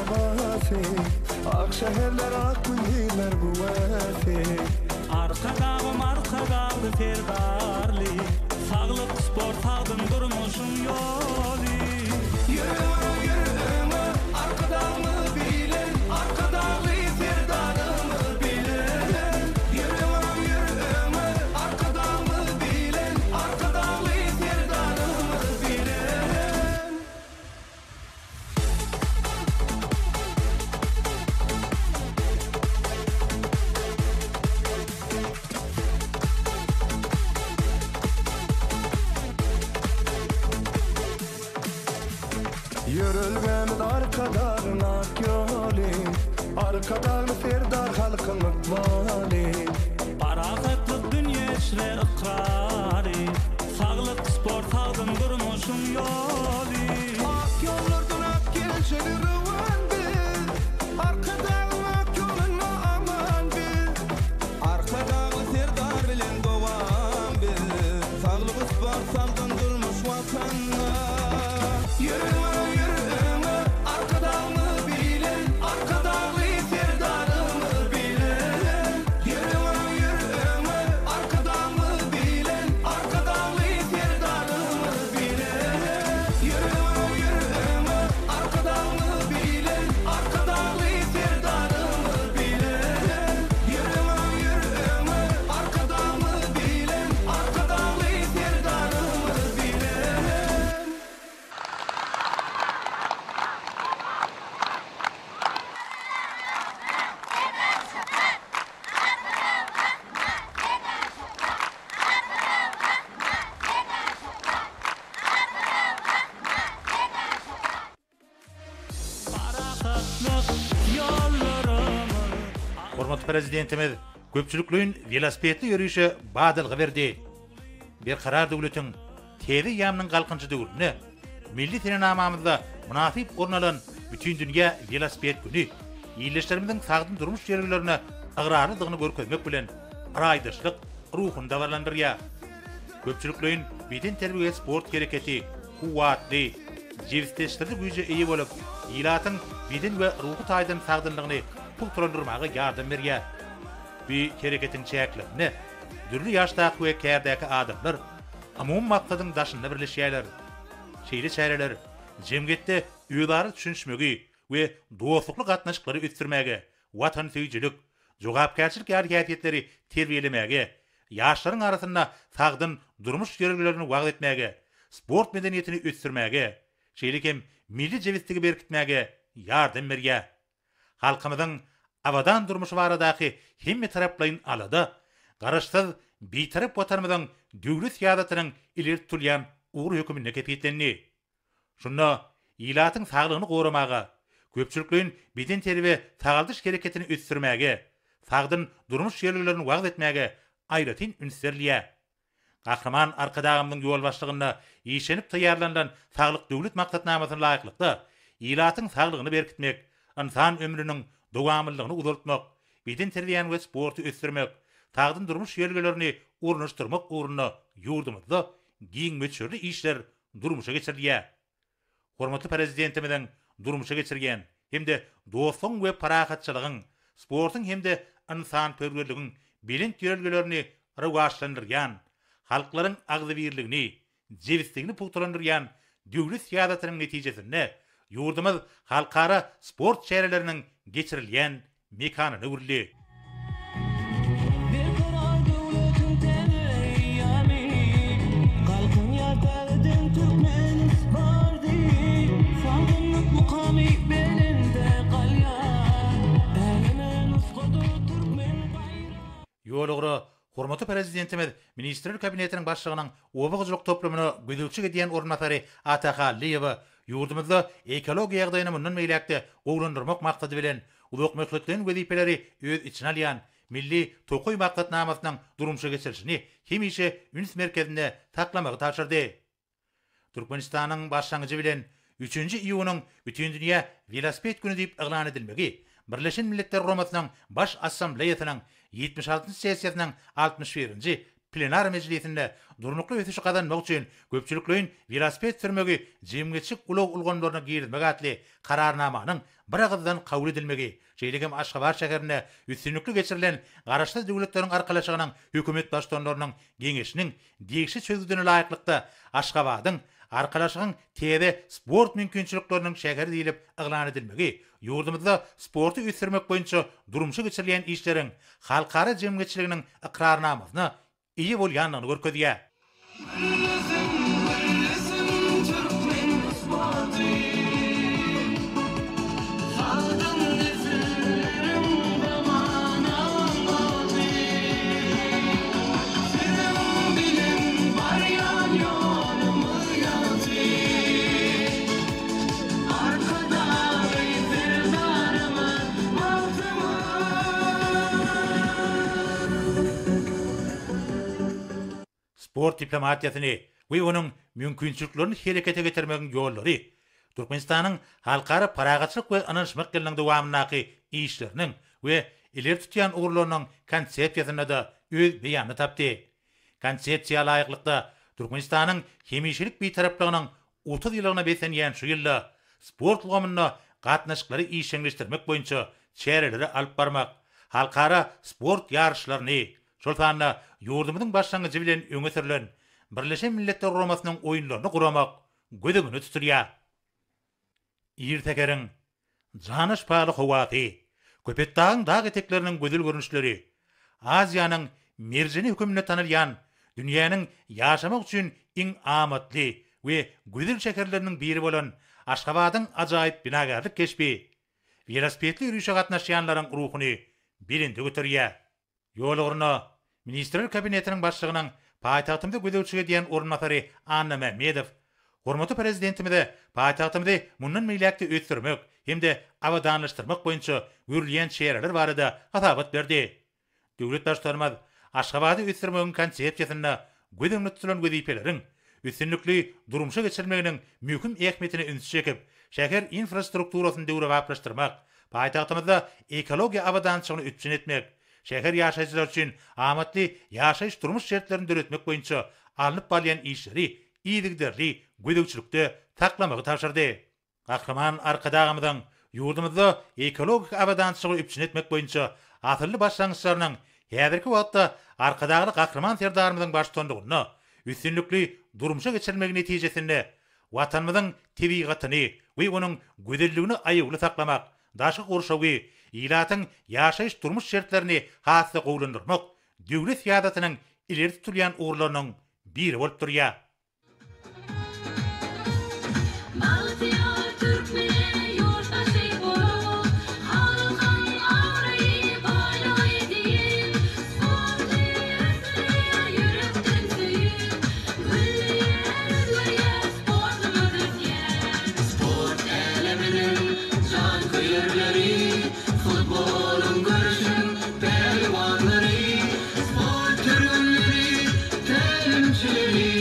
howasy, Ak şäherler, ak gündizler güwäsi. Arkadagym Arkadagly Serdarly, Saglyk, sport, sagdyn durmuşyň ýoly. Ýöre öňe, ýöre öňe, Arkadagymyz bilen, Arkadagly Serdarymyz bilen. Ýöre öňe, ýöre öňe, Arkadagymyz bilen, Arkadagly Serdarymyz bilen. Ýörelgämiz Arkadagyň ak ýoly, Arkadagly Serdar halkyň ykbaly. Parahatlyk dünýe içre ykrary, Saglyk, sport, sagdyn durmuşyň ýoly. Ak ýollardan ak geljege rowan biz, Arkadagyň ak ýolunda aman biz. Arkadagly Serdar bilen dowam biz, Saglyk, sport, sagdyn durmuş Watanda. Ýöre öňe, ýöre öňe, Arkadagymyz bilen, Arkadagly Serdarymyz bilen. Ýöre öňe, ýöre öňe, Arkadagymyz bilen, Arkadagly Serdarymyz bilen. Ýöre öňe, ýöre öňe, Arkadagymyz bilen, Arkadagly Serdarymyz bilen. Ýöre öňe, ýöre öňe, Arkadagymyz bilen, Arkadagly Serdarymyz bilen. Parahatlyk ýollarymyz. Hormatly Prezidentimiz köpçülikleýin welosipedli ýörişe badalga berdi. Berkarar döwletiň Täze eýýamynyň Galkynyşy döwründe milli senenamamyzda mynasyp orun alan Bütindünýä welosiped güni ildeşlerimiziň sagdyn durmuş ýörelgelerine ygrarlydygyny görkezmek bilen, raýdaşlyk ruhuny dabaralandyrýar. Köpçülikleýin bedenterbiýe-sport hereketi kuwwatly, jebisleşdiriji güýje eýe bolup, ilatyň beden we ruhy taýdan sagdynlygyny pugtalandyrmaga ýardam berýär. Bu hereketiň çäklerinde dürli ýaşdaky we kärdäki adamlar umumy maksadyň daşynda birleşýärler. Şeýle çäreler jemgyýetde özara düşünişmegi we dostlukly gatnaşyklary ösdürmäge, watansöýüjilik, jogapkärçilik ýaly häsiýetleri terbiýelemäge, ýaşlaryň arasynda sagdyn durmuş ýörelgelerini wagyz etmäge, sport medeniýetini ösdürmäge, şeýle hem milli jebisligi berkitmäge ýardam berýär. Halkymyzyň abadan durmuşy baradaky hemmetaraplaýyn alada Garaşsyz, Bitarap Watanymyzyň döwlet syýasatynyň ileri tutulýan ugry höküminde kesgitlendi. Şunda ilatyň saglygyny goramaga, köpçülikleýin bedenterbiýe-sagaldyş hereketini ösdürmäge, sagdyn durmuş ýörelgelerini wagyz etmäge aýratyn üns berilýär. Gahryman Arkadagymyzyň ýolbaşçylygynda işlenip taýýarlanylan Saglyk Döwlet maksatnamasyna laýyklykda, ilatyň saglygyny berkitmek, ynsan ömrüniň dowamlylygyny uzaltmak, bedenterbiýäni we sporty ösdürmek, sagdyn durmuş ýörelgelerini ornaşdyrmak ugrunda ýurdumyzda giň möçberli işler durmuşa geçirilýär. Hormatly Prezidentimiziň durmuşa geçirýän hem-de dostlugyň we parahatçylygyň, sportuň hem-de ynsanperwerligiň belent ýörelgelerini rowaçlandyrýan, halklaryň agzybirligini, jebisligini pugtalandyrýan döwlet syýasatynyň netijesinde ýurdumyz halkara sport çäreleriniň geçirilýän mekanyna öwrüldi. Berkarar döwletiň täze eýýamy, Galkynýar täzeden türkmen ysbardy. Sagdynlyk mukamy belende galýar, Äleme nusgadyr türkmen gaýraty. Ýolugra hormatly Prezidentimiz Ministrler Kabinetiniň Başlygynyň oba hojalyk toplumyna gözegçilik edýän orunbasary Ata Hallyýewe ýurdumyzda ekologiýa ýagdaýyny mundan beýläk-de gowulandyrmak maksady bilen, uzakmöhletleýin wezipeleri öz içine alýan Milli tokaý maksatnamasynyň durmuşa geçirilişini hemişe üns merkezinde saklamagy tabşyrdy. Türkmenistanyň başlangyjy bilen üçünji iýunyň Bütindünýä welosiped güni diýip yglan edilmegi Birleşen Milletler Guramasynyň Baş Assambleýasynyň 76-njy sessiýasynyň 61-nji. plenar mejlisinde Durnukly ösüşi gazanmak üçin köpçülikleýin welosiped sürmegi jemgyýetçilik ulag ulgamlaryna girizmek atly Kararnamanyň biragyzdan kabul edilmegi, şeýle hem Aşgabat şäherinde üstünlikli geçirilen Garaşsyz Döwletleriň Arkalaşygynyň Hökümet Baştutanlarynyň Geňeşiniň degişli çözgüdine laýyklykda Aşgabadyň Arkalaşygyň täze sport mümkinçilikleriniň şäheri diýlip yglan edilmegi ýurdumyzda sporty ösdürmek boýunça durmuşa geçirilýän işleriň halkara jemgyýetçiliginiň ykrarnamasyna eýe bolýandygyny görkezýär. Güllesin, güllesin türkmen sporty, Sagdyn nesilleriň zamanaň bagty. Siziň bilen barýan ýolumyz ýagty, Arkadagly Serdarymyz bagtymyz. Sport diplomatiýasyny we onuň mümkinçiliklerini herekete getirmegiň ýollary Türkmenistanyň Halkara parahatçylyk we ynanyşmak ýylynyň dowamyndaky işleriniň we ileri tutýan ugurlarynyň Konsepsiýasynda-da öz beýanyny tapdy. Konsepsiýa laýyklykda, Türkmenistanyň hemişelik Bitaraplygynyň 30 ýyllygyna beslenýän şu ýylda sport ulgamynda gatnaşyklary işjeňleşdirmek boýunça çäreleri alyp barmak, halkara sport ýaryşlaryny, şol sanda ýurdumyzyň başlangyjy bilen öňe sürlen Birleşen Milletler Guramasynyň oýunlaryny guramak göz öňünde tutulýar. Ir säheriň jana şypaly howasy, Köpetdagyň dag etekleriniň gözel görnüşleri, Aziýanyň merjeni höküminde tanalýan dünýäniň ýaşamak üçin iň amatly we gözel şäherleriniň biri bolan Aşgabadyň ajaýyp binagärlik keşbi welosipedli ýörişe gatnaşýanlaryň ruhuny belende göterýär. Ýol ugruna Ministrler Kabinetiniň Başlygynyň paýtagtymyza gözegçilik edýän orunbasary Anna Mämmedow hormatly Prezidentimize paýtagtymyzy mundan beýläk-de ösdürmek hem-de abadanlaşdyrmak boýunça görülýän çäreler barada hasabat berdi. Döwlet Baştutanymyz Aşgabady ösdürmegiň Konsepsiýasynda göz öňünde tutulan wezipeleriň üstünlikli durmuşa geçirilmeginiň möhüm ähmiýetine ünsi çekip, şäher infrastrukturasyny döwrebaplaşdyrmak, paýtagtymyzda ekologiýa abadançylygyny üpjün etmek, şäher ýaşaýjylary üçin amatly ýaşaýyş-durmuş şertlerini döretmek boýunça alnyp barylýan işleri yzygiderli gözegçilikde saklamagy tabşyrdy. Gahryman Arkadagymyzyň ýurdumyzda ekologik abadançylygy üpjün etmek boýunça asylly başlangyçlarynyň häzirki wagtda Arkadagly Gahryman Serdarymyzyň baştutanlygynda üstünlikli durmuşa geçirilmegi netijesinde Watanymyzyň tebigatyny we onuň gözelligini aýawly saklamak, daşky gurşawy, ilatyň ýaşaýyş-durmuş şertlerini has-da gowulandyrmak döwlet syýasatynyň ileri tutulýan ugurlarynyň biri bolup durýar. Bagtyýar türkmene ýurtdaşy bolup, Halkyň abraýy, baýlygy diýip, Sporty ösdürýär ýürekden söýüp, Gülleýär, özgerýär, sportumyz ösýär. Sport äleminiň janköýerleri, Futbolyň, göreşiň pälwanlary, Sport türgenleri, tälimçileri,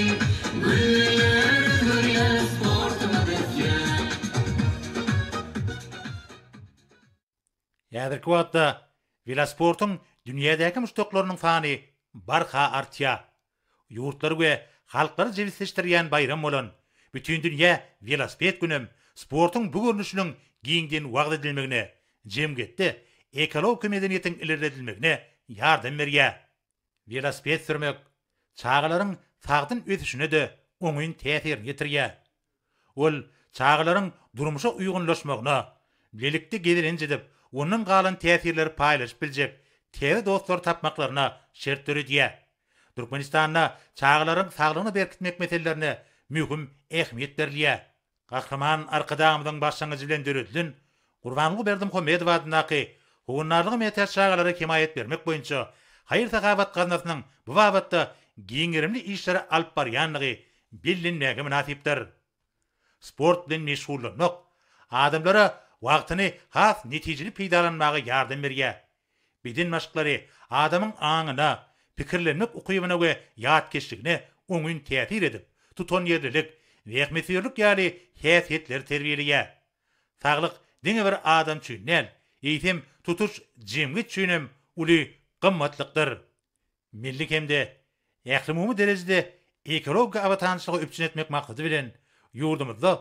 Gülleýär, özgerýär, sportumyz ösýär. Häzirki wagtda welosportuň dünýädäki muşdaklarynyň sany barha artýar. Ýurtlary we halklary jebisleşdirýän baýram bolan Bütindünýä welosiped günem sportuň bu görnüşiniň giňden wagyz edilmegine, jemgyýetde ekologik medeniýetiň ilerledilmegine ýardam berýär. Welosiped sürmek çagalaryň sagdyn ösüşine-de oňyn täsirini ýetirýär. Ol çagalaryň durmuşa uýgunlaşmagyna, bilelikde gezelenç edip, ondan galan täsirleri paýlaşyp biljek täze dostlary tapmaklaryna şert döredýär. Türkmenistanda çagalaryň saglygyny berkitmek meselelerine möhüm ähmiýet berilýär. Gahryman Arkadagymyzyň başlangyjy bilen döredilen Gurbanguly Berdimuhamedow adyndaky Howandarlyga mätäç çagalara hemaýat bermek boýunça haýyr-sahawat gaznasynyň bu babatda giň gerimli işleri alyp barýandygy bellenmäge mynasypdyr. Sport bilen meşgullanmak adamlara wagtyny has netijeli peýdalanmaga ýardam berýär. Beden maşklary adamyň aňyna, pikirlenmek ukybyna we ýatkeşligine oňyn täsir edip, tutanýerlilik, zähmetsöýerlik ýaly häsiýetleri terbiýeleýär. Saglyk diňe bir adam üçin däl, eýsem, tutuş jemgyýet üçin hem uly gymmatlykdyr. Milli hem-de. Ählumumy derejede ekologik abadançylygy üpjün etmek maksady bilen, ýurdumyzda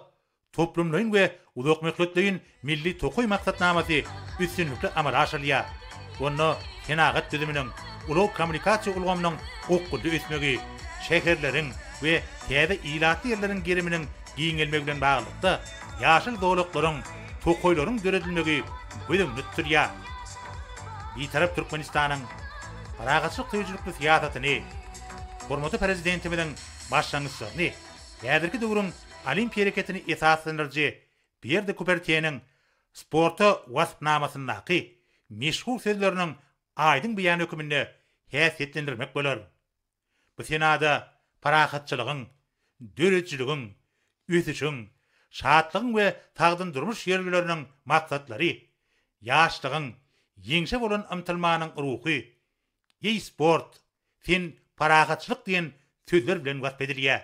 toplumlaýyn we uzakmöhletleýin Milli tokaý maksatnamasy üstünlikli amala aşyrylýar. Onda senagat düzüminiň, ulag-kommunikasiýa ulgamynyň okgunly ösmegi, şäherleriň we täze ilatly ýerleriň geriminiň giňelmegi bilen baglylykda, ýaşyl zolaklaryň, tokaýlaryň döredilmegi göz öňünde tutulýar. Bitarap Türkmenistanyň parahatçylyk söýüjilikli syýasatyny, hormatly Prezidentimiziň başlangyçlaryny häzirki döwrüň Olimpiýa hereketini esaslandyryjy Pýer de Kuberteniň sporta waspnamasyndaky meşhur sözleriniň aýdyň beýany höküminde häsiýetlendirmek bolar. Bu senada parahatçylygyň, döredijiligiň, ösüşiň, şatlygyň we sagdyn durmuş ýörelgeleriniň maksatlary, ýaşlygyň, ýeňşe bolan ymtylmanyň ruhy, Eý sport, sen parahatçylyk diýen sözler bilen wasp edilýär.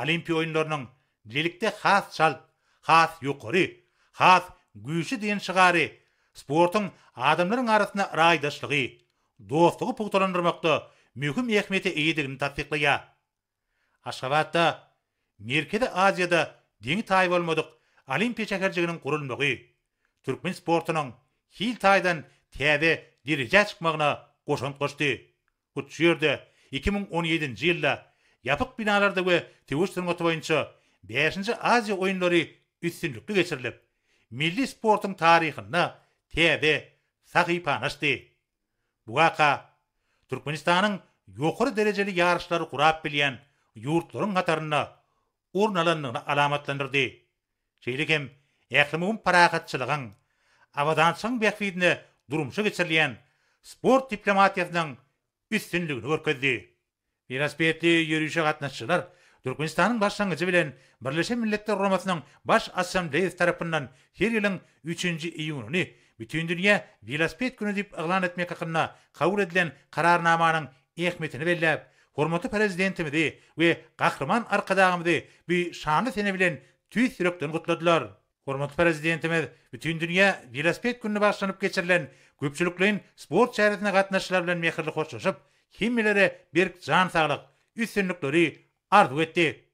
Olimpiýa oýunlarynyň Bilelikde has çalt, has ýokary, has güýçli diýen şygary sportuň adamlaryň arasynda raýdaşlygy, dostlugy pugtalandyrmakda möhüm ähmiýete eýedigini tassyklaýar. Aşgabatda Merkezi Aziýada deňi-taýy bolmadyk Olimpiýa şäherjiginiň gurulmagy türkmen sportunyň hil taýdan täze derejä çykmagyna goşant goşdy. Hut şu ýerde 2017-nji ýylda ýapyk binalarda we söweş sungaty boýunça bäşinji Aziýa oýunlary üstünlikli geçirilip, milli sportuň taryhynda täze sahypany açdy. Bu waka Türkmenistanyň ýokary derejeli ýaryşlary gurap bilýän ýurtlaryň hatarynda orun alandygyny alamatlandyrdy. Şeýle hem ählumumy parahatçylygyň, abadançylygyň bähbidine durmuşa geçirilýän sport diplomatiýasynyň üstünligini görkezdi. Welosipedli ýörişe gatnaşyjylar Türkmenistanyň başlangyjy bilen Birleşen Milletler Guramasynyň Baş Assambleýasy tarapyndan her ýylyň üçünji iýunyny Bütindünýä welosiped güni diýip yglan etmek hakynda kabul edilen Kararnamanyň ähmiýetini belläp, hormatly Prezidentimizi we Gahryman Arkadagymyzy bu şanly sene bilen tüýs ýürekden gutladylar. Hormatly Prezidentimiz Bütindünýä welosiped gününe bagyşlanyp geçirilen köpçülikleýin sport çäresine gatnaşyjylar bilen mähirli hoşlaşyp, hemmelere berk jan saglyk, üstünlikleri arzuw etdi.